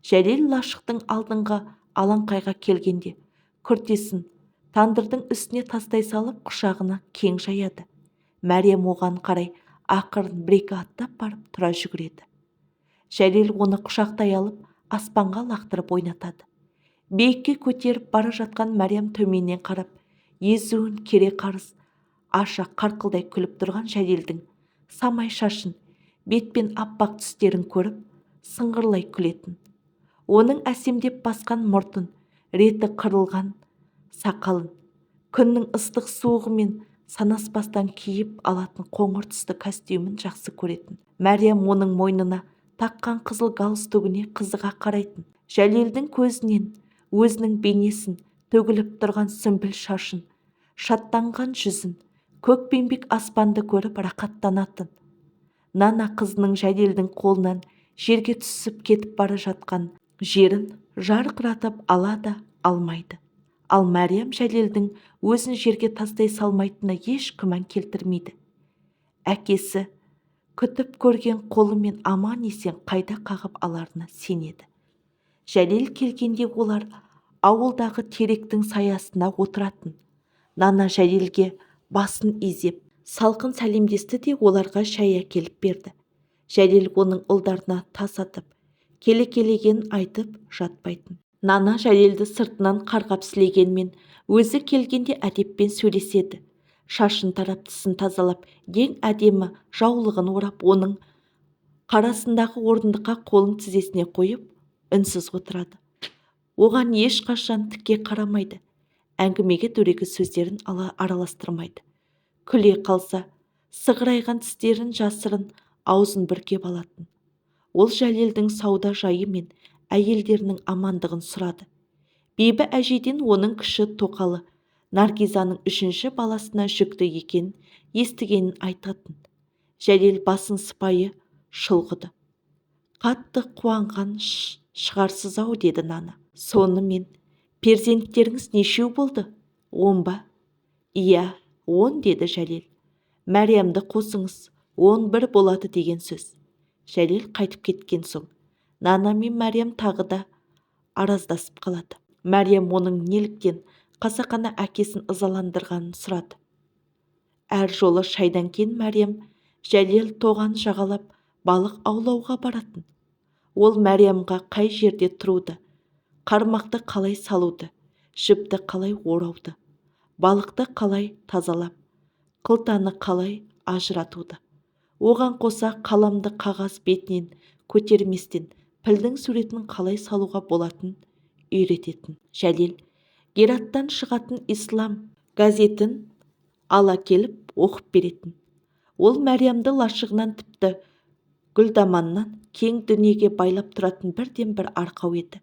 Жәлел лашықтың алдыңғы алаңқайға келгенде күртесін тандырдың үстіне тастай салып құшағына кең жаяды. Мәриям оған қарай ақырын бір-екі аттап барып тұра жүгіреді. Жәлел оны құшақтай алып аспанға лақтырып ойнатады. Биікке көтеріп бара жатқан Мәриям төменнен қарап, езуін кере қарыс аша қарқылдай күліп тұрған Жәлелдің самай шашын, бетпен аппақ түстерін көріп, сыңғырлай күлетін. Оның әсемдеп басқан мұртын, реті қырылған сақалын, күннің ыстық суығымен санаспастан киіп алатын қоңыр түсті костюмін жақсы көретін. Мәриям оның мойнына таққан қызыл галстугіне қызыға қарайтын. Жәлелдің көзінен өзінің бейнесін, төгіліп тұрған сүмбіл шашын, шаттанған жүзін, көкпеңбек аспанды көріп рақаттанатын. Нана қызының Жәлелдің қолынан жерге түсіп кетіп бара жатқан жерін жарқыратып ала да алмайды. Ал Мәриям Жәлелдің өзін жерге тастай салмайтынына еш күмән келтірмейді. Әкесі Күтіп көрген қолымен аман-есен қайта қағып аларына сенеді. Жәлел келгенде олар ауылдағы теректің саясында отыратын. Нана Жәлелге басын изеп, салқын сәлемдесті де оларға шай әкеліп берді. Жәлел оның ұлдарына тас атып, келекелегенін айтып жатпайтын. Нана Жәлелді сыртынан қарғап сілегенмен, өзі келгенде әдеппен сөйлеседі. Шашын тарап, тісін тазалап, ең әдемі жаулығын орап, оның қарасындағы орындыққа қолын тізесіне қойып, үнсіз отырады. Оған ешқашан тіке қарамайды, әңгімеге дөрекі сөздерін араластырмайды. Күле қалса, сығырайған тістерін жасырын аузын бүркеп алатын. Ол Жәлелдің сауда жайы мен әйелдерінің амандығын сұрады. Бибі әжейден оның кіші тоқалы Наргизаның үшінші баласына жүкті екенін естігенін айтатын. Жәлел басын сыпайы шұлғыды. Қатты қуанған шығарсыз-ау, деді Нана. Сонымен перзенттеріңіз нешеу болды? 10 ба? Иә, 10, деді Жәлел. Мәриямды қосыңыз, 11 болады деген сөз. Жәлел қайтып кеткен соң, Нана мен Мәриям тағы да араздасып қалады. Мәриям оның неліктен қасақана әкесін ызаландырғанын сұрады. Әр жолы шайдан кейін Мәриям Жәлел тоған жағалап балық аулауға баратын. Ол Мәриямға қай жерде тұруды, қармақты қалай салуды, жіпті қалай орауды, балықты қалай тазалап, қылтаны қалай ажыратуды, оған қоса қаламды қағаз бетінен көтерместен пілдің суретін қалай салуға болатын үйрететін. Жәлел Гераттан шығатын Ислам газетін ала келіп оқып беретін. Ол Мәриямды лашығынан, тіпті гүлдаманнан кең дүниеге байлап тұратын бірден-бір арқау еді.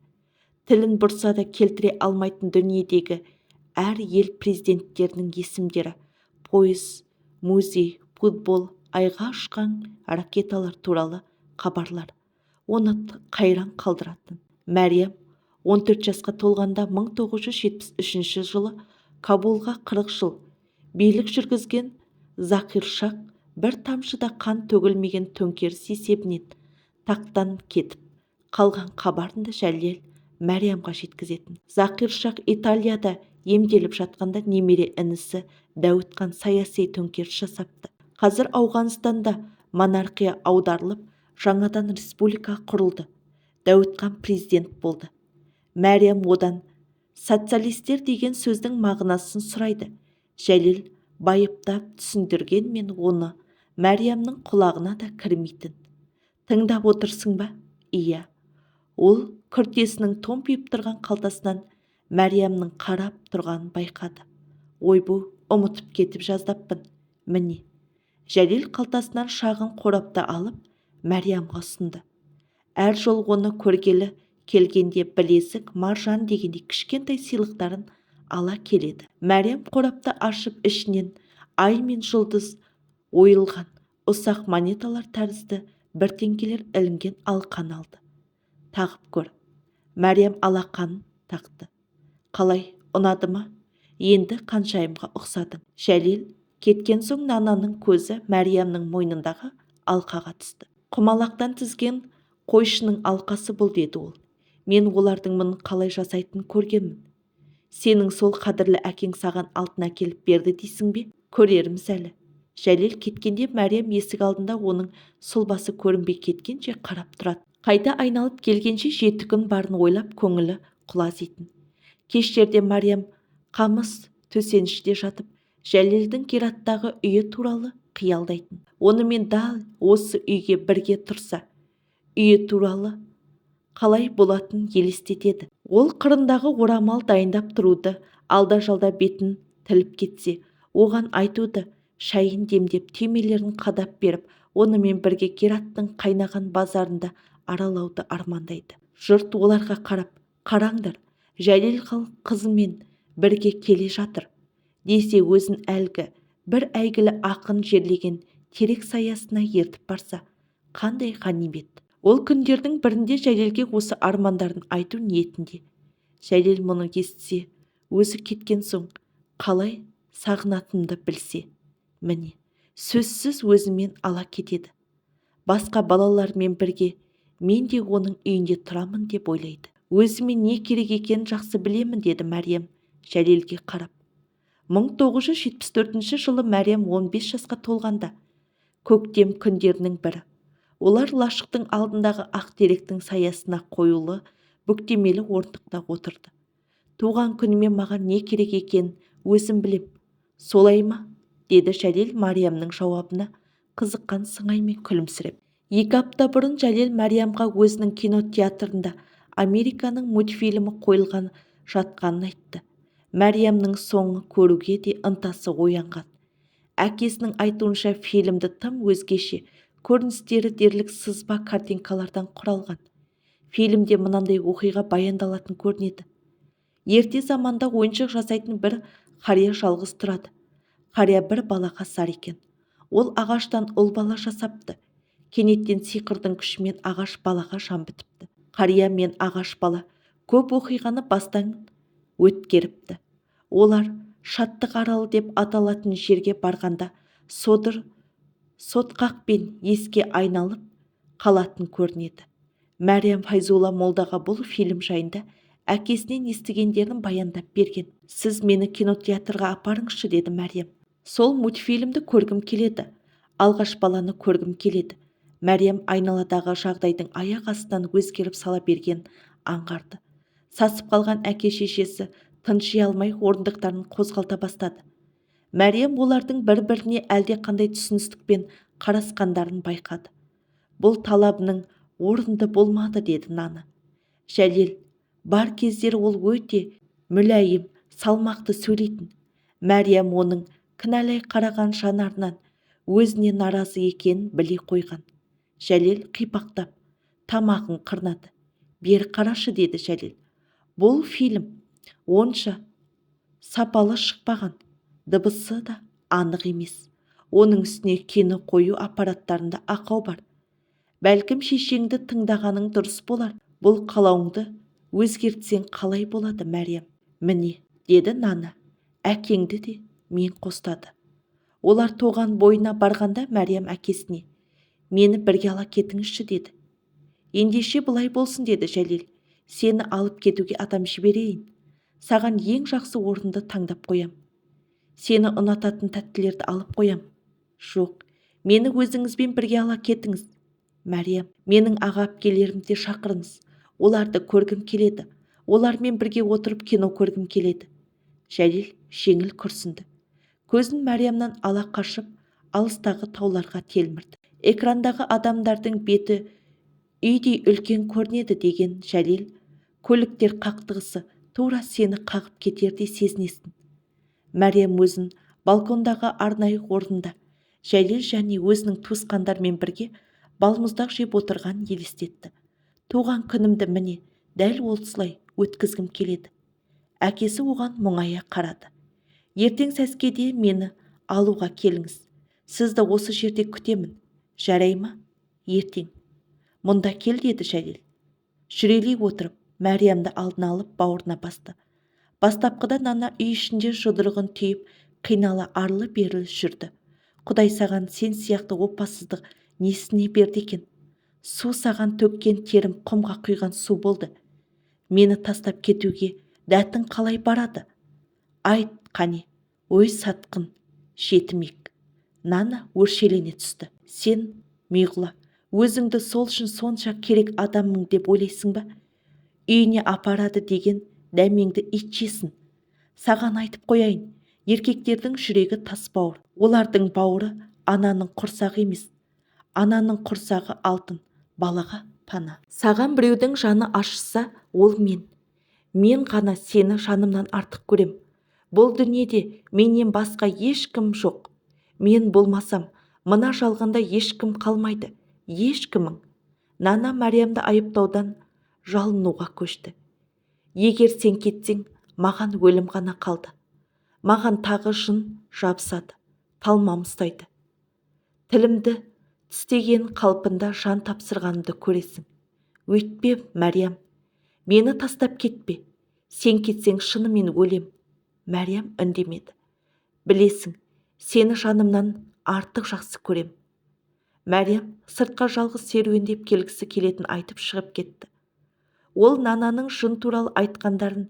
Тілін бұрса да келтіре алмайтын дүниедегі әр ел президенттерінің есімдері, пойыз, музей, футбол, айға ұшқан ракеталар туралы хабарлар оны қайран қалдыратын. Мәриям 14 жасқа толғанда 1973 жылы Кабулға 40 жыл билік жүргізген Закир Шах бір тамшы да қан төгілмеген төңкеріс есебінен тақтан кетіп қалған хабарын да Жәлел Мәриямға жеткізетін. Закир Шах Италияда емделіп жатқанда немере інісі Дәуітхан саяси төңкеріс жасапты. Қазір Ауғанстанда монархия аударылып, жаңадан республика құрылды. Дәуітхан президент болды. Мәриям одан социалистер деген сөздің мағынасын сұрайды. Жәлел байыптап түсіндіргенмен оны Мәриямның құлағына да кірмейтін. Тыңдап отырсың ба? Иә. Ол күртесінің томпиып тұрған қалтасынан Мәриямның қарап тұрғанын байқады. Ойбу, ұмытып кетіп жаздаппын. Міне. Жәлел қалтасынан шағын қорапты алып, Мәриямға ұсынды. Әр жол оны көргелі келгенде білезік, маржан дегендей кішкентай сыйлықтарын ала келеді. Мәриям қорапты ашып, ішінен ай мен жұлдыз ойылған ұсақ монеталар тәрізді бірдеңкелер ілінген алқан алды. Тағып көр. Мәриям алақанын тақты. Қалай, ұнады ма? Енді қаншайымға ұқсадың. Жәлел кеткен соң Нананың көзі Мәриямның мойнындағы алқаға түсті. Құмалақтан тізген қойшының алқасы бұл, деді ол. Мен олардың мұны қалай жасайтынын көргенмін. Сенің сол қадірлі әкең саған алтын әкеліп берді дейсің бе? Көрерміз әлі. Жәлел кеткенде Мәриям есік алдында оның сұлбасы көрінбей кеткенше қарап тұрады. Қайта айналып келгенше 7 күн барын ойлап көңілі құлазитын. Кештерде Мәриям қамыс төсеніште жатып, Жәлелдің Гераттағы үйі туралы қиялдайтын. Онымен дәл осы үйге бірге тұрса, үйі туралы қалай болатын елестетеді. Ол қырындағы орамал дайындап тұруды, алда-жалда бетін тіліп кетсе, оған айтуды, шайын демдеп, түймелерін қадап беріп, онымен бірге Гераттың қайнаған базарында аралауды армандайды. Жұрт оларға қарап, қараңдар, Жәлел қызымен бірге келе жатыр, десе өзін әлгі бір әйгілі ақын жерлеген терек саясына ертіп барса, қандай ғанибет. Ол күндердің бірінде Жәлелге осы армандарын айту ниетінде. Жәлел мұны естісе, өзі кеткен соң қалай сағынатынымды білсе, міне, сөзсіз өзімен ала кетеді. Басқа балалармен бірге мен де оның үйінде тұрамын деп ойлайды. Өзіме не керек екенін жақсы білемін, деді Мәриям Жәлелге қарап. 1974 жылы Мәриям 15 жасқа толғанда, көктем күндерінің бірі. Олар лашықтың алдындағы ақ теректің саясына қоюлы бүктемелі орындықта отырды. Туған күніме маған не керек екенін өзім білем. Солай ма? Деді Жәлел Мариямның жауабына қызыққан сыңаймен күлімсіреп. 2 апта бұрын Жәлел Мариямға өзінің кинотеатрында Американың мультфильмі қойылған жатқанын айтты. Мәриямның соңы көруге де ынтасы оянған. Әкесінің айтуынша фильмді тым өзгеше, көріністері дерлік сызба картинкалардан құралған. Фильмде мынандай оқиға баяндалатын көрінеді. Ерте заманда ойыншық жасайтын бір қария жалғыз тұрады. Қария бір балаға зар екен. Ол ағаштан ұл бала жасапты. Кенеттен сиқырдың күшімен ағаш балаға жан бітіпті. Қария мен ағаш бала көп оқиғаны бастан өткеріпті. Олар Шаттық аралы деп аталатын жерге барғанда содыр сотқақпен еске айналып қалатын көрінеді. Мәриям Файзулла молдаға бұл фильм жайында әкесінен естігендерін баяндап берген. Сіз мені кинотеатрға апарыңызшы, деді Мәриям. Сол мультфильмді көргім келеді. Алғаш баланы көргім келеді. Мәриям айналадағы жағдайдың аяқ астынан өзгеріп сала берген аңғарды. Сасып қалған әке-шешесі тынши алмай орындықтарын қозғалта бастады. Мәриям олардың бір-біріне әлде қандай түсіністікпен қарасқандарын байқады. Бұл талабының орынды болмады, деді Нана. Жәлел бар кездері ол өте мүләйім, салмақты сөйлейтін. Мәриям оның кінәлай қараған жанарынан өзіне наразы екенін біле қойған. Жәлел қипақтап, тамағын қырнады. Бері қарашы, деді Жәлел. Бұл фильм онша сапалы шықпаған, дыбысы да анық емес. Оның үстіне кино қою аппараттарында ақау бар. Бәлкім шешеңді тыңдағаның дұрыс болар. Бұл қалауыңды өзгертсең қалай болады, Мәриям? Міне, деді Нана, әкеңді де мен қостады. Олар тоған бойына барғанда Мәриям әкесіне, мені бірге ала кетіңізші, деді. Ендеше былай болсын, деді Жәлел. Сені алып кетуге адам жіберейін. Саған ең жақсы орынды таңдап қоям. Сені ұнататын тәттілерді алып қоям. Жоқ, мені өзіңізбен бірге ала кетіңіз. Мәриям, менің аға әпкелерімді де шақырыңыз. Оларды көргім келеді. Олармен бірге отырып кино көргім келеді. Жәлел жеңіл күрсінді. Көзін Мәриямнан ала қашып, алыстағы тауларға телмірді. Экрандағы адамдардың беті үйдей үлкен көрінеді деген Жәлел, көліктер қақтығысы тура сені қағып кетердей сезінесің. Мәриям өзін балкондағы арнайы орында Жәлел және өзінің туысқандарымен бірге балмұздақ жеп отырған елестетті. Туған күнімді міне дәл осылай өткізгім келеді. Әкесі оған мұңая қарады. Ертең сәскеде мені алуға келіңіз. Сізді осы жерде күтемін. Жарай ма? Ертең. Мұнда кел, деді Жәлел. Жүрелей отырып, Мәриямды алдына алып бауырына басты. Бастапқыда Нана үй ішінде жұдырығын түйіп, қинала арлы-берлі жүрді. Құдай саған сен сияқты опасыздық несіне берді екен? Су саған төккен терім құмға құйған су болды. Мені тастап кетуге дәтің қалай барады? Айт, қане, ой сатқын, жетімек. Нана өршелене түсті. Сен, Миғұла, өзіңді сол үшін сонша керек адаммын деп ойлайсың ба? Үйіне апарады деген дәмеңді ит жесін. Саған айтып қояйын, еркектердің жүрегі тас бауыр. Олардың бауыры ананың құрсағы емес. Ананың құрсағы алтын, балаға пана. Саған біреудің жаны ашыса, ол мен. Мен ғана сені жанымнан артық көрем. Бұл дүниеде менен басқа ешкім жоқ. Мен болмасам, мына жалғанда ешкім қалмайды, ешкімің. Нана Мәриямды айыптаудан жалынуға көшті. Егер сен кетсең, маған өлім ғана қалды. Маған тағы жын жабысады, талмам ұстайды. Тілімді тістеген қалпында жан тапсырғанымды көресің. Өйтпе, Мәриям, мені тастап кетпе. Сен кетсең шынымен өлем. Мәриям үндемеді. Білесің, сені жанымнан артық жақсы көрем. Мәриям сыртқа жалғыз серуендеп келгісі келетін айтып шығып кетті. Ол Нананың жын туралы айтқандарын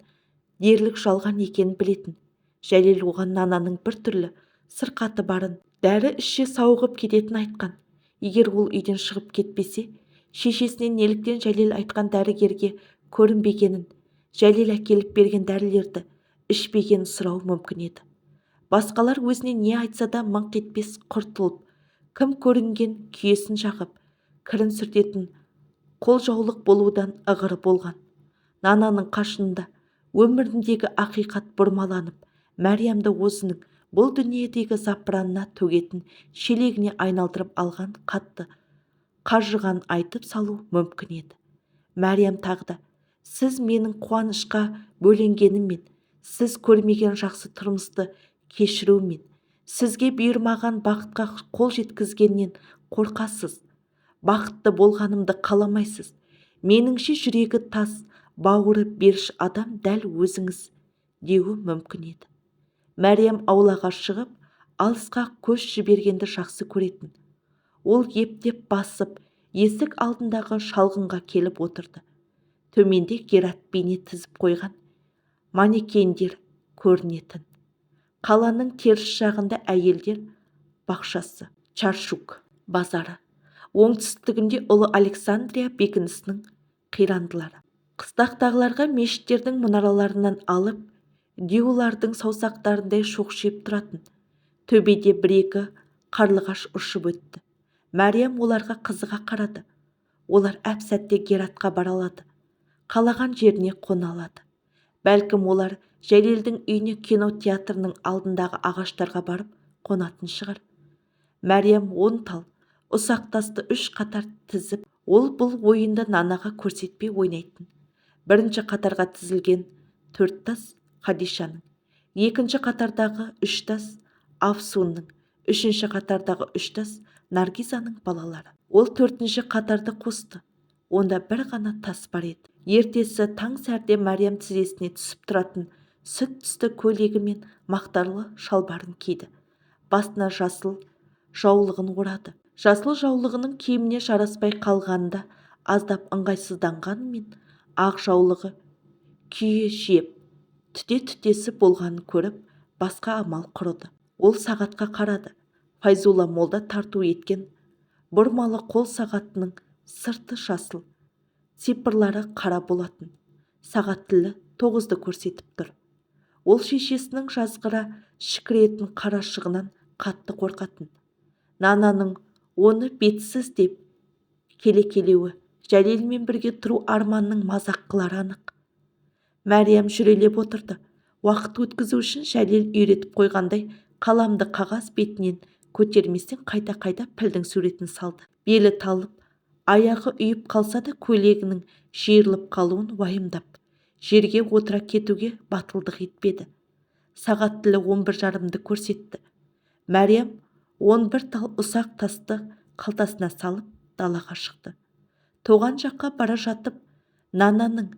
дерлік жалған екенін білетін. Жәлел оған Нананың біртүрлі сырқаты барын, дәрі ішсе сауығып кететінін айтқан. Егер ол үйден шығып кетпесе, шешесінен неліктен Жәлел айтқан дәрігерге көрінбегенін, Жәлел әкеліп берген дәрілерді ішпегенін сұрауы мүмкін еді. Басқалар өзіне не айтса да мыңқ етпес құртылып, кім көрінген күйесін жағып, кірін сүртетін қолжаулық болудан ығыры болған. Нананың қашында өміріндегі ақиқат бұрмаланып, Мәриямды өзінің бұл дүниедегі запыранына төгетін шелегіне айналдырып алған қатты қажыған айтып салу мүмкін еді. Мәриям тағы да, сіз менің қуанышқа бөленгеніммен, сіз көрмеген жақсы тұрмысты кешіруіммен, сізге бұйырмаған бақытқа қол жеткізгеннен қорқасыз, бақытты болғанымды қаламайсыз. Меніңше жүрегі тас, бауыры беріш адам дәл өзіңіз деуі мүмкін еді. Мәриям аулаға шығып, алысқа көш жібергенді жақсы көретін. Ол ептеп басып, есік алдындағы шалғынға келіп отырды. Төменде Герат бейне тізіп қойған манекендер көрінетін. Қаланың теріс жағында әйелдер бақшасы, Чаршук базары. Оңтүстігінде ұлы Александрия бекінісінің қирандылары. Қыстақтағыларға мешіттердің мұнараларынан алып, диулардың саусақтарындай шоқшиып тұратын. Төбеде бір-екі қарлығаш ұшып өтті. Мәриям оларға қызыға қарады. Олар әп-сәтте Гератқа бара алады. Қалаған жеріне қона алады. Бәлкім олар Жәлелдің үйіне кинотеатрының алдындағы ағаштарға барып қонатын шығар. Мәриям 10 тал ұсақ тасты 3 қатар тізіп, ол бұл ойынды Нанаға көрсетпей ойнайтын. Бірінші қатарға тізілген 4 тас Хадишаның, екінші қатардағы 3 тас Афсунның, үшінші қатардағы 3 тас Наргизаның балалары. Ол төртінші қатарды қосты. Онда бір ғана тас бар еді. Ертесі таң сәрде Мәриям тізесіне түсіп тұратын сүт түсті көйлегі мен мақтарлы шалбарын киді. Басына жасыл жаулығын орады. Жасыл жаулығының киіміне жараспай қалғанында аздап ыңғайсызданғанымен ақ жаулығы күйе жеп, түте-түтесі болғанын көріп, басқа амал құрыды. Ол сағатқа қарады. Файзулла молда тарту еткен бұрмалы қол сағатының сырты жасыл, цифрлары қара болатын. Сағат тілі 9-ды көрсетіп тұр. Ол шешесінің жазғыра шікіретін қарашығынан қатты қорқатын. Нананың оны бетсіз деп келекелеуі, Жәлелмен бірге тұру арманның мазақ қылары анық. Мәриям жүрелеп отырды. Уақыт өткізу үшін Жәлел үйретіп қойғандай қаламды қағаз бетінен көтерместен қайта-қайта пілдің суретін салды. Белі талып, аяғы үйіп қалса да көйлегінің жиырылып қалуын уайымдап, жерге отыра кетуге батылдық етпеді. Сағат тілі 11:30-ды көрсетті. Мәриям 11 тал ұсақ тасты қалтасына салып далаға шықты. Тоған жаққа бара жатып, Нананың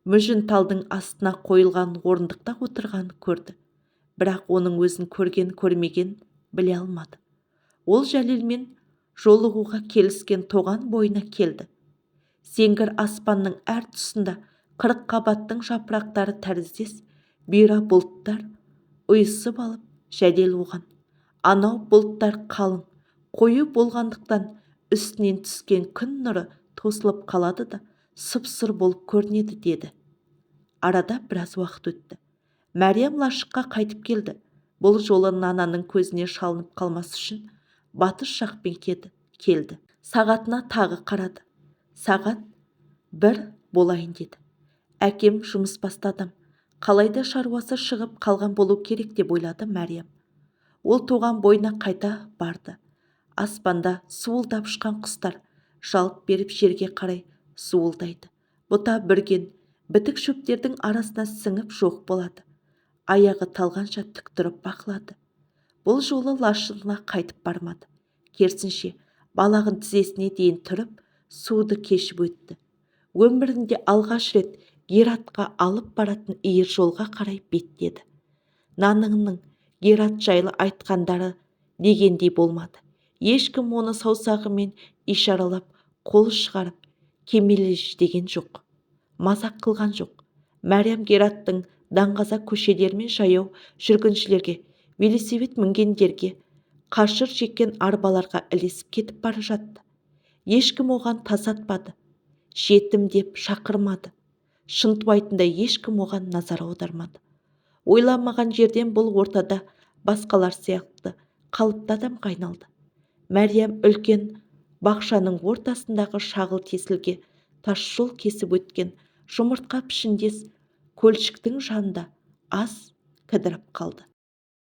мүжін талдың астына қойылған орындықта отырғанын көрді. Бірақ оның өзін көрген көрмеген біле алмады. Ол Жәлелмен жолығуға келіскен тоған бойына келді. Сеңгір аспанның әр тұсында 40 қабаттың жапырақтары тәріздес бұйра бұлттар ұйысып алып, Жәлел оған, анау бұлттар қалың, қою болғандықтан үстінен түскен күн нұры тосылып қалады да сұп-сұр болып көрінеді деді. Арада біраз уақыт өтті. Мәриям лашыққа қайтып келді. Бұл жолы Нананың көзіне шалынып қалмас үшін батыс жақпен келді. Сағатына тағы қарады. Сағат 1 болайын деді. Әкем жұмыс бастадым. Қалайда шаруасы шығып қалған болу керек деп ойлады Мәриям. Ол тоған бойына қайта барды. Аспанда суылдап ұшқан құстар жалт беріп жерге қарай суылдайды. Бұта бүрген бітік шөптердің арасына сіңіп жоқ болады. Аяғы талғанша тік тұрып бақылады. Бұл жолы лашығына қайтып бармады. Керісінше, балағын тізесіне дейін түріп, суды кешіп өтті. Өмірінде алғаш рет Гератқа алып баратын иір жолға қарай беттеді. Наныңның Герат жайлы айтқандары дегендей болмады. Ешкім оны саусағымен ишаралап, қол шығарып, кемеледеген жоқ, мазақ қылған жоқ. Мәриям Гераттың даңғаза көшелерімен жаяу жүргіншілерге, велосипед мінгендерге, қашыр жеккен арбаларға ілесіп кетіп бара жатты. Ешкім оған тас атпады, жетім деп шақырмады. Шынтуайтында, ешкім оған назар аудармады. Ойламаған жерден бұл ортада басқалар сияқты қалыпты адамға айналды. Мәриям үлкен бақшаның ортасындағы шағыл тесілген тас жол кесіп өткен жұмыртқа пішіндес көлшіктің жанында аз кідіріп қалды.